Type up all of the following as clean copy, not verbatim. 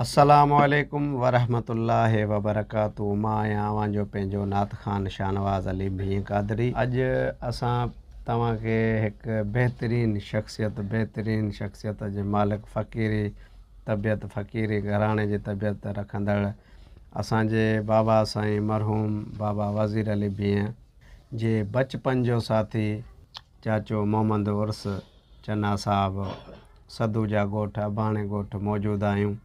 السلام عليڪم ورحمة الله وبرڪاته مان آهيان اوهان جو پنهنجو نعت خان شاهنواز علي ڀينء قادري اڄ اسان توهان کي هڪ بهترين شخصيت بهترين شخصيت جي مالڪ فقيري طبيعت فقيري گهراڻي جي طبيعت رکندڙ اسان جي بابا سائين مرحوم بابا وزير علي ڀينء جي بچپن جو ساٿي چاچو محمد عرس چنا صاحب سڌو جا ڳوٺ اباڻي ڳوٺ موجود آهيون.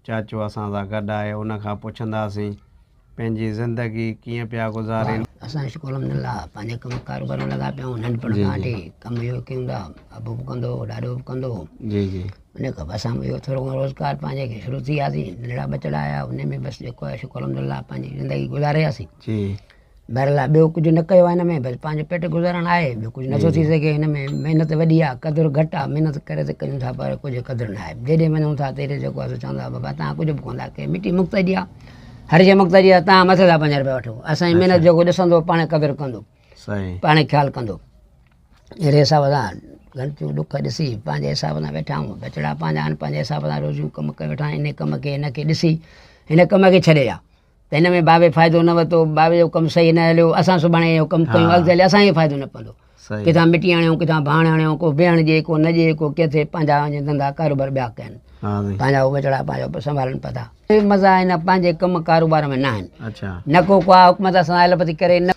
چاچو اسان سان گڏ آهي ان کان پڇنداسين پنهنجي زندگي ڪيئن پيا گذارين. اسان شڪر الحمدلله پنهنجي ڪم ڪاروبار ۾ لڳا پيا آهيون ننڍپڻ کان وٺي ڪم اهو ڪيون ٿا ابو به ڪندو هو ڏاڏو به ڪندو هو جي جي ان کان پوء اسان به اهو ٿورو گهڻو روزگار پنهنجي کي شروع ٿي وياسين ننڍڙا ٻچڙا آيا ان ۾ بس جيڪو آهي شڪر الحمدلله پنهنجي زندگي گذاري وياسين جي بهرحال ٻيو ڪجهه نه ڪيو آهي هن ۾ بس پنهنجو پيٽ گذارڻ آهي ٻيو ڪجهه نٿو ٿي سگهي هن ۾ محنت وڏي آهي قدر گهٽ آهي محنت ڪري ته ڪريون ٿا پر ڪجهه قدر نه آهي جيڏي وڃون ٿا تيڏي جيڪو آهي سو چون ٿا بابا تان ڪجهه به ڪونه ٿا ڪيو مٽي مفت جي آهي هر شيء مفت جي آهي تان مٿي ٿا پنج روپيا وٺو اسان جي محنت جيڪو ڏسندو پاڻ قدر ڪندو پاڻ خيال ڪندو اهڙي حساب سان غلطيون ڏک ڏسي پنهنجي حساب سان ويٺا آهيون ٻچڙا پنهنجا آهن پنهنجي حساب سان روزيون ڪم ڪري ويٺا آهن ان ڪم کي هن کي ڏسي هن ڪم کي ڇڏي ويا ته هن ۾ بابي فائدو نه ورتو، بابي جو ڪم صحيح نه هليو، اسان سڀاڻي اهو ڪم ڪيون اڳتي هلي اسان کي فائدو نه پوندو. ڪٿان مٽي آڻيون، ڪٿان ڀاڻ آڻيون، ڪو بيهڻ ڏئي، ڪو نه ڏئي، ڪو ڪٿي پنهنجا وڃي ڌنڌا ڪاروبار ٻيا ڪن. پنهنجا هو ٻچڙا پنهنجو سنڀالن پيا ٿا. اهي مزا هن پنهنجي ڪم ڪاروبار ۾ نه آهن. نه ڪو ڪا حڪومت اسان سان هيلپ ٿي ڪري نه.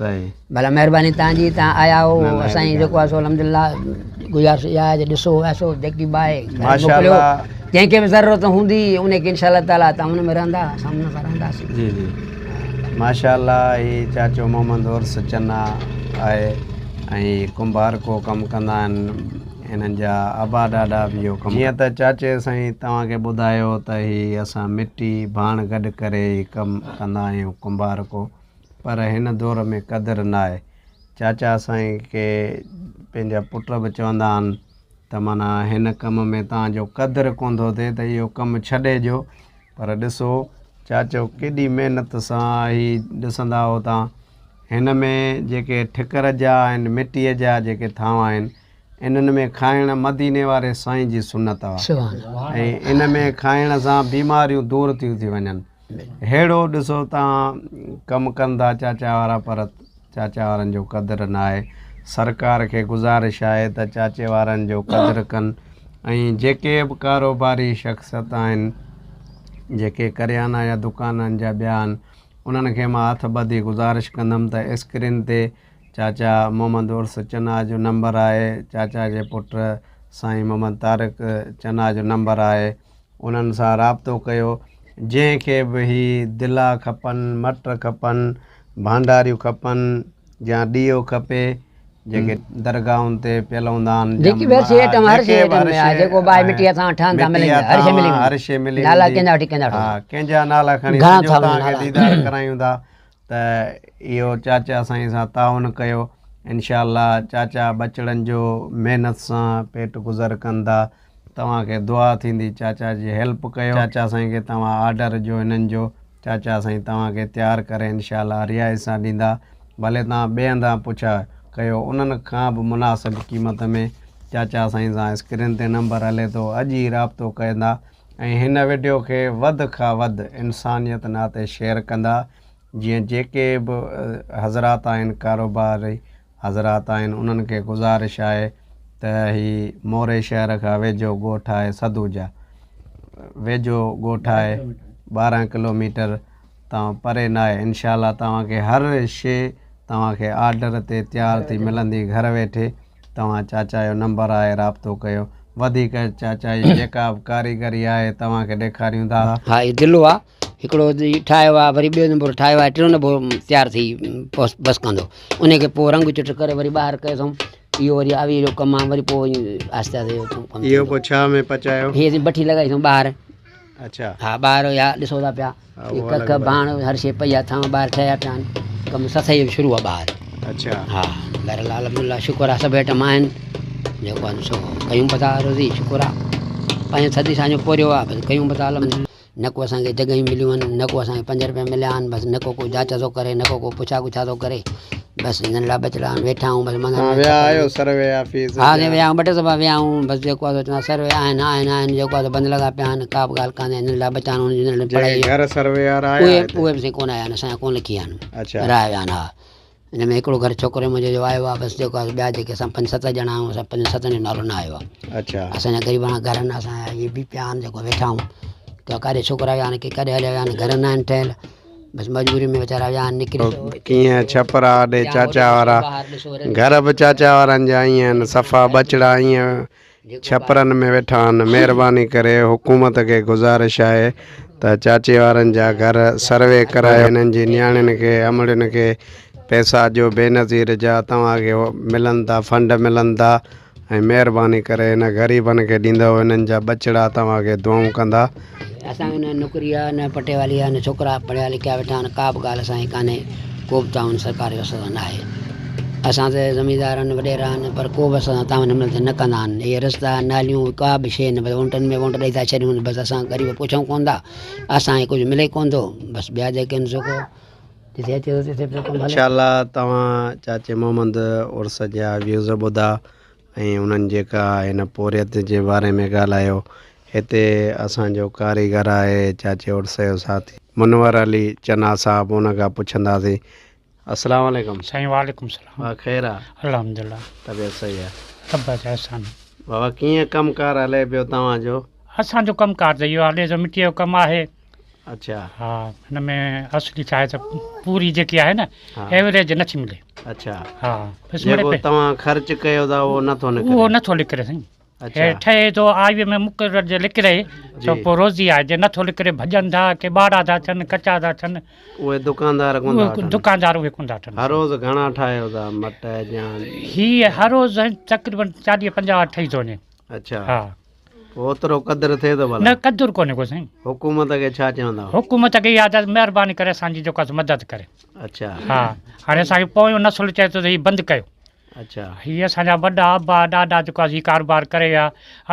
ڀلا مهرباني توهان جي توهان آيا آهو اسان جي جيڪو آهي سو الحمدلله گذارش اها آهي ته ڏسو ايسو جيڪي به آهي گهر موڪليو جنهن کي به ضرورت هوندي ان کي انشاء الله تعالي توهان ان ۾ رهندا اسان ان سان رهنداسين. جي جي ماشاء الله هي چاچو محمد عرس چنا آهي ۽ ڪنڀارڪو ڪم ڪندا آهن هنن جا ابا ڏاڏا به اهو ڪم جيئن ته چاچي سائين توهان کي ٻڌايو ته هي اسان مٽي ڀاڻ گڏ ڪري هي ڪم ڪندا آهيون ڪنڀارڪو پر هن دور ۾ قدر ناهي. چاچا سائين کي پنهنجا پٽ به چوندا آهن ته معنيٰ هن ڪم ۾ توهان جو قدر ڪونه ٿو ٿئي ته اهو ڪم ڇڏي ڏيو پر ڏسو چاچو ڪيڏي محنت سان هي ڏسندا هو تان هن ۾ جيڪي ٺڪر جا آهن مٽيء جا جيڪي ٿانو آهن انهن ۾ کائڻ مديني واري سائين جي سنت آهي ۽ ان ۾ کائڻ سان بيماريون دور ٿيون ٿي وڃن. ههڙو ڏسو تان ڪم ڪندا چاچا وارا پر چاچا وارن جو قدر ناهي سرڪار کي گذارش آهي ته چاچي وارن جو قدر ڪن ۽ جيڪي به ڪاروباري شخصيت آهن جيڪي ڪريانا يا دڪانن جا ٻيا آهن انهن کي مان هٿ ٻڌي گذارش ڪندم ته اسڪرين تي چاچا محمد عرس چنا جو نمبر آهي چاچا جي پٽ سائين محمد طارق چنا جو نمبر آهي انهن سان رابطو ڪيو جنهن کي به هي دلا کپن، مٽ کپن، ڀانڊاريون کپن يا ڏيئو کپي جيڪي درگاهن تي پيل هوندا آهن جيڪي به هر شيء آئٽم هر شيء آئٽم ۾ آهي جيڪو به آهي مٽي هٿان ٺهن ٿا ملن ٿا هر شيء ملي هر شيء ملي نالا ڪنهن جا وٺي ڪنهن جا وٺو ها ڪنهن جا نالا کڻي سڄو توهان کي ديدار ڪرايون ٿا ته اهو چاچا سائين سان تعاون ڪيو انشاء الله چاچا ٻچڙن جو محنت سان پيٽ گذر ڪن ٿا توهان کي دعا ٿيندي چاچا جي هيلپ ڪيو چاچا سائين کي توهان آرڊر جو هنن جو چاچا سائين توهان کي تيار ڪري انشاء الله رعايت سان ڏيندا ڀلي توهان ٻئي هنڌان پڇا ڪيو انهن کان به مناسب قيمت ۾ چاچا سائين سان اسڪرين تي نمبر هلي ٿو اڄ ئي رابطو ڪندا ۽ هن وڊيو کي وڌ کان وڌ انسانيت ناتي شيئر ڪندا جيئن جيڪي به حضرات آهن ڪاروباري حضرات آهن انهن کي گذارش آهي ته هي موري شهر کان ويجهو ڳوٺ آهي سدوجا ويجهو ڳوٺ آهي 12 ڪلوميٽر تان پري ناهي انشاء الله توهان کي هر شي توهان کي آرڊر تي تيار ٿي ملندي گهر ويٺي توهان چاچا جو نمبر آهي رابطو ڪيو وڌيڪ چاچا جي جيڪا به ڪاريگري آهي توهان کي ڏيکاريون ٿا. ها هي دلو آ هڪڙو ٺاهيو آ وري ٻيو نمبر ٺاهيو آ ٽيون نمبر تيار ٿي بس ڪندو ان کي پوء رنگ چٽ ڪري وري ٻاهر ڪيو اٿئون اهو وري آويء جو ڪم آ وري پوء آهستي آهستي اهو ڪم اهو پوء ڇا ۾ پچايو؟ هي اسين بٺي لڳائي اٿئون ٻاهر. اڇا. ها ٻاهر يا ڏسو ٿا پيا هي ڪک ڀاڻ هر شيء پئي آ ٿانو ٻاهر ٺهيا پيا آهن ڪم سسئي جو شروع آ ٻاهر. اڇا. ها بهرحال الحمدلله شڪر آ سڀ آئٽم آهن جيڪو آهي سو ڪيون پيا ٿا روزي شڪر آ پنهنجو ٿڌي سان جو پورهيو آ بس ڪيون پيا ٿا الحمدلله. نه ڪو اسان کي جڳهيون مليون آهن نه ڪو اسان کي پنج روپيا مليا آهن بس نه ڪو ڪو جاچ ٿو ڪري نه ڪو ڪو پڇا ڳڇا ٿو ڪري. بس ننڍڙا ٻچڙا آهن ويٺا آهيون بس معنيٰ توهان ويا آهيو سروي آفيس ها سائين ويا آهيون ٻه ٽي دفعا ويا آهيون بس جيڪو آهي سو چوندا سروي آهن آهن آهن جيڪو آهي سو بند لڳا پيا آهن ڪا به ڳالهه ڪانهي ننڍڙا ٻچا آهن انهن جي ننڍڙي پڙهائي جيڪي گهر سروي وارا آيا اهي اهي به سائين ڪونه آيا آهن اسان جا ڪونه لکي ويا آهن اڇا رهيا ويا آهن ها ان ۾ هڪڙو گهر ڇوڪري منهنجي جو آيو آهي بس جيڪو آهي ٻيا جيڪي اسان پنج ست ڄڻا آهيون اسان پنج ستن جو نالو نه آيو آهي اڇا اسان جا غريباڻا گهر آهن اسان جا اهي به پيا آهن جيڪو ويٺا آهيون ته ڪاڏي ڇوڪرا ويا آهن ڪي ڪاڏي هليا ويا آهن گهر نه آهن ٺهيل بس مجبوري ۾ ويچارا ويا آهن نڪري ڪيئن ڇپرا اڏي چاچا وارا گهر به چاچا وارن جا ائين آهن صفا ٻچڙا ائين ڇپرن ۾ ويٺا آهن مهرباني ڪري حڪومت کي گذارش آهي ته چاچي وارن جا گهر سروي ڪرايو هنن جي نياڻين کي امڙين کي پئسا جو بينظير جا توهان کي ملن ٿا فنڊ ملن ٿا ۽ مهرباني ڪري هن غريبن کي ڏيندؤ هنن جا ٻچڙا توهان کي دعائون ڪندا. اسان کي نه نوڪري آ نه پٽيوالي آ نه ڇوڪرا پڙهيا لکيا ويٺا آهن ڪا به ڳالهه اسان جي ڪانهي ڪو به تعاون سرڪار جو اسان سان ناهي اسان ته زميندار آهن وڏيرا آهن پر ڪو به اسان سان تعاون هن مهل تائين نه ڪندا آهن اهي رستا ناليون ڪا به شيء نه بس وونٽن ۾ وونٽ ڏئي ٿا ڇڏيون بس اسان غريب پڇون ڪونه ٿا اسان کي ڪجهه ملي ڪونه ٿو بس ٻيا جيڪي آهن سو ڪو جتي اچي ٿو تتي پيو ڪم هلي. انشاء الله توهان چاچي محمد عرس جا ويوز ٻڌا ۽ انهن جيڪا هن پورهيت جي باري ۾ ڳالهايو هتي اسان جو ڪاريگر آهي چاچي عرس جو ساٿي منور علي چنا صاحب ان کان پڇنداسين السلام عليڪم. سائين وعليڪم السلام. بابا خير آ. الحمدلله. طبيعت صحيح آ. رب جا احسان. بابا ڪيئن ڪم ڪار هلي پيو توهان جو. اسان جو ڪم ڪار ته اهو هلي ٿو مٽي جو ڪم آهي. اڇا. ها هن ۾ اصلي ڇا آهي ته پوري جيڪي آهي نه ايوريج نٿي ملي. اڇا. ها بس جيڪو توهان خرچ ڪيو ٿا اهو نٿو نڪري. اهو نٿو نڪري سائين. اڇا. هي ٺهي ٿو آئي ۾ مقرر جي نڪري ته پوء روزي آهي جي نٿو نڪري ڀڄن ٿا ڪي ٻاڙا ٿا ٿين ڪچا ٿا ٿين. اهي دڪاندار ڪونه ٿا وٺن. دڪاندار اهي ڪونه ٿا وٺن. هر روز گهڻا ٺاهيو ٿا مٽ يا. هي هر روز سائين تقريبن 40 50 ٺهي ٿو وڃي. اڇا. ها. پوء اوترو قدر ٿئي ٿو ڀلا؟ نه قدر ڪونهي ڪو سائين. حڪومت کي ڇا چوندؤ؟ حڪومت کي اها ته مهرباني ڪري اسان جي جيڪو آهي سو مدد ڪري. اڇا. ها هاڻي اسان کي پويون نسل چئي ٿو ته هي بند ڪيو. اڇا. هي اسان جا وڏا ابا ڏاڏا جيڪو آهي هي ڪاروبار ڪري ويا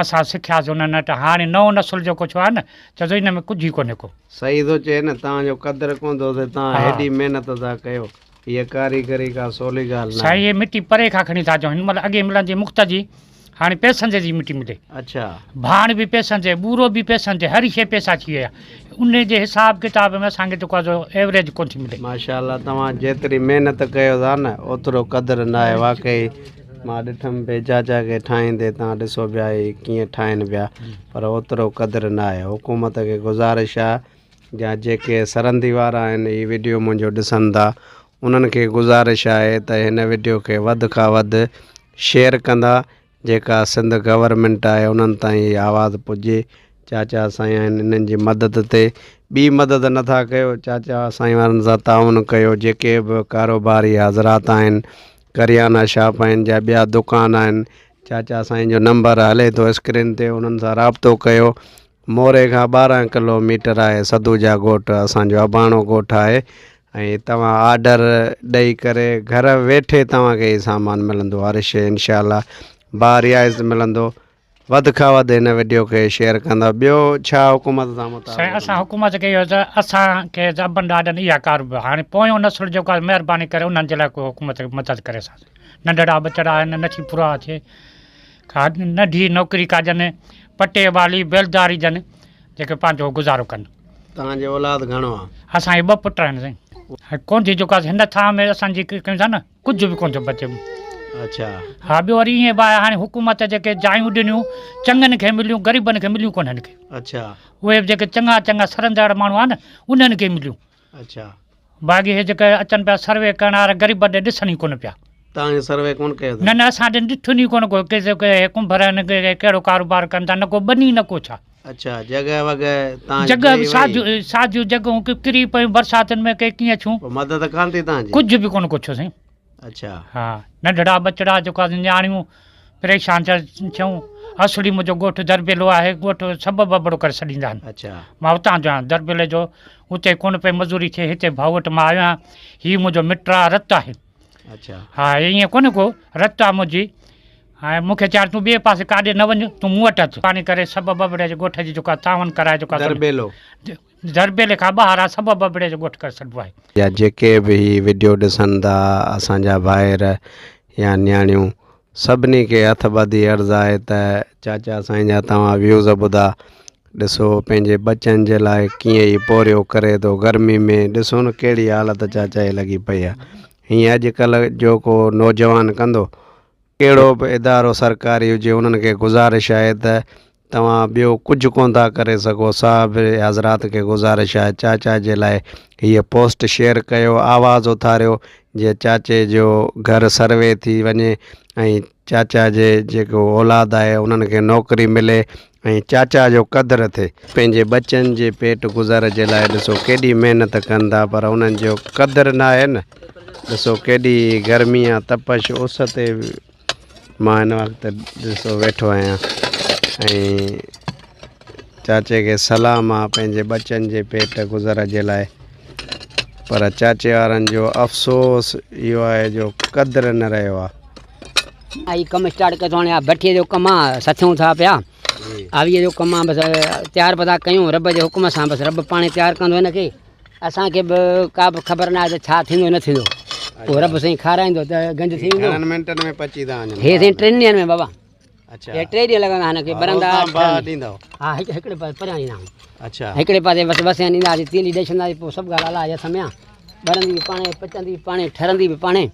اسان سکياسين انهن وٽ هاڻي نئون نسل جيڪو ٿيو آهي نه چئي ٿو ان ۾ ڪجهه ئي ڪونهي ڪو. صحيح ٿو چئي نه توهان جو قدر ڪونه ٿو ٿئي توهان هيڏي محنت ٿا ڪيو هيء ڪاريگري ڪا سولي ڳالهه ناهي. سائين هي مٽي پري کان کڻي ٿا اچون هن مهل اڳي ملندي مفت جي هاڻي پئسن تي ٿي مٽي ملي. اڇا. ڀاڻ به پئسن تي، ٻورو به پئسن تي، هر شيء پئسا ٿي ويا. انهي جي حساب ڪتاب ۾ اسان کي جيڪو آهي سو ايوريج ڪونه ٿي ملي. ماشاء الله توهان جيتري محنت ڪيو ٿا نه اوترو قدر ناهي واقعي مان ڏٺم پئي چاچا کي ٺاهيندي توهان ڏسو پيا هي ڪيئن ٺاهين پيا پر اوترو قدر ناهي حڪومت کي گذارش آهي يا جيڪي سرندي وارا آهن هي وڊيو منهنجو ڏسن ٿا انهن کي گذارش آهي ته هن وڊيو کي وڌ کان وڌ شيئر ڪندا جيڪا سنڌ گورنمينٽ آهي انهن تائين هي آواز پڄي چاچا سائين آهن انهن جي مدد تي ٻي مدد نٿا ڪيو چاچا سائين وارن سان تعاون ڪيو جيڪي به ڪاروباري حضرات آهن ڪريانا شاپ آهن جا ٻيا دڪان آهن چاچا سائين جو نمبر هلي ٿو اسڪرين تي انهن سان رابطو ڪيو موري کان 12 ڪلو ميٽر آهي سدوجا ڳوٺ اسان جو اباڻو ڳوٺ آهي ۽ توهان آرڊر ڏئي ڪري گهر ويٺي توهان کي هي سامان ملندو هر شي انشاء الله باريائز ملندو وڌ کان وڌ هن وڊيو کي شيئر ڪندا ٻيو ڇا حڪومت سان مطالبو سائين اسان حڪومت کي اهو ته اسان کي ته ابن ڏاڏن اها ڪاروبار هاڻي پويون نسل جيڪو آهي مهرباني ڪري انهن جي لاء ڪو حڪومت مدد ڪري اسان ننڍڙا ٻچڙا آهن نٿي پورا ٿئي ڪا ننڍي نوڪري ڪا جن پٽي والي بيلداري جن جيڪي پنهنجو گذارو ڪن. توهان جي اولاد گهڻو آ؟ اسان کي ٻه پٽ آهن سائين. ڪونڌي جيڪو آهي هن ٿانء ۾ اسان جي ڪيون ٿا نه ڪجهه به ڪونه ٿو بچي. اڇا. ها ٻيو وري ائين به آهي هاڻي حڪومت جيڪي جايون ڏنيون چڱن کي مليون غريبن کي مليون ڪونهن ڪي. اڇا. اهي به جيڪي چڱا چڱا سرندڙ ماڻهو آهن انهن کي مليون. اڇا. باقي هي جيڪي اچن پيا سروي ڪرڻ وارا غريبن ڏي ڏسن ئي ڪونه پيا. توهان کي سروي ڪونه ڪيو اٿن؟ نه نه اسان ڏي ڏٺن ئي ڪونه ڪو ڪي هي ڪنڀر آهن ڪي ڪهڙو ڪاروبار ڪن ٿا نه ڪو ٻني نه ڪو ڇا. اڇا جڳهه وڳهه توهان جي جڳهه به ڊهي وئي؟ ساديون ساديون جڳهون ڪي ڪري پيون برساتن ۾ ڪي ڪيئن ٿيون. پوء مدد ڪانه ٿي توهان جي؟ ڪجهه به ڪونه ڪو ٿيو سائين. اڇا. ها ننڍڙا ٻچڙا جيڪو آهي نياڻيون پريشان ٿيا ٿيون اصلي منهنجو ڳوٺ درٻيلو آهي ڳوٺ سڀ ٻٻڙو ڪري سڏيندا آهن اڇا. مان اتان جو آهيان درٻيلي جو اتي ڪونه پئي مزوري ٿئي هتي ڀائو وٽ مان آيو آهيان هي منهنجو مٽ آهي رت آهي اڇا. ها ائين ڪونه ڪو رت آهي منهنجي. هاڻي مون کي چيائين تون ٻئي پاسي ڪاڏي نه وڃ، تون مون وٽ اچ. پاڻي ڪري سب ٻٻڙي جي ڳوٺ جي جيڪو آهي تعاون ڪرائي جيڪو آهي درٻيلو. درٻيلي کان ٻاهر آهي سب ٻٻڙي جو ڳوٺ ڪري سڏبو آهي. يا جيڪي به هي وڊيو ڏسن ٿا اسان جا ڀائر يا نياڻيون سڀني کي هٿ ٻڌي عرض آهي ته چاچا سائين جا توهان ويوز ٻڌا ڏسو پنهنجي ٻچن جي لاء ڪيئن هي پورهيو ڪري ٿو گرمي ۾ ڏسو نه ڪهڙي حالت چاچا جي لڳي پئي آهي هيئن اڄڪلهه جو ڪو نوجوان ڪندو ڪهڙو به ادارو سرڪاري هجي انهن کي گذارش آهي ته توهان ٻيو ڪجهه ڪونه ٿا ڪري سگهو صاحب حضرات کي گذارش آهي چاچا جي لاء هيء پوسٽ شيئر ڪيو آواز اٿاريو جيئن چاچي جو گهر سروي ٿي وڃي ۽ چاچا جي جيڪو اولاد آهي انهن کي نوڪري ملي ۽ چاچا جو قدر ٿئي. پنهنجي ٻچن جي پيٽ گذر جي لاء ڏسو ڪيڏي محنت ڪن ٿا پر انهن جو قدر ناهي نه ڏسو ڪيڏي گرمي آ تپش اس تي مان هن وقت ڏسو ويٺو آهيان ۽ چاچي کي سلام آ پنهنجي ٻچن جي پيٽ گذر جي لاء پر چاچي وارن جو افسوس اهو آهي جو قدر نه رهيو آ. هي ڪم اسٽارٽ ڪيو هاڻي بٺي جو ڪم آ سٿيون ٿا پيا آويء جو ڪم آ بس تيار پيا ٿا ڪيون رب جي حڪم سان بس رب پاڻ تيار ڪندو هن کي اسان کي به ڪا به خبر نه آهي ته ڇا ٿيندو نه ٿيندو پوء رب سائين کارائيندو ته گنج ٿي ويندو. گهڻن منٽن ۾ پچي ٿا وڃن؟ هي سائين ٽن ڏينهن ۾ بابا. اڇا. هي ٽي ڏينهن لڳندا هن کي ٻرندا. روزان باهه ڏيندؤ؟ ها هڪ هڪڙي پاسي پريان ڏيندا آهيون. اڇا. هڪڙي پاسي بس وسيان ڏينداسين تيلي ڏئي ڇڏنداسين پوء سڀ ڳالهه الله جي هٿ ۾ آهي. ٻرندي به پاڻي پچندي به پاڻي ٺرندي به پاڻي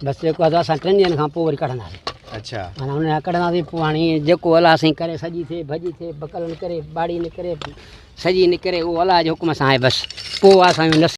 بس جيڪو آهي سو اسان ٽن ڏينهن کان پوء وري ڪڍنداسين. اڇا. معنيٰ ان کان ڪڍنداسين پوء هاڻي جيڪو الله سائين ڪري سڄي ٿئي ڀڄي ٿئي بڪل نڪري ٻاڙي نڪري سڄي نڪري اهو الله جي حڪم سان آهي بس پوء اسان جو نصيب.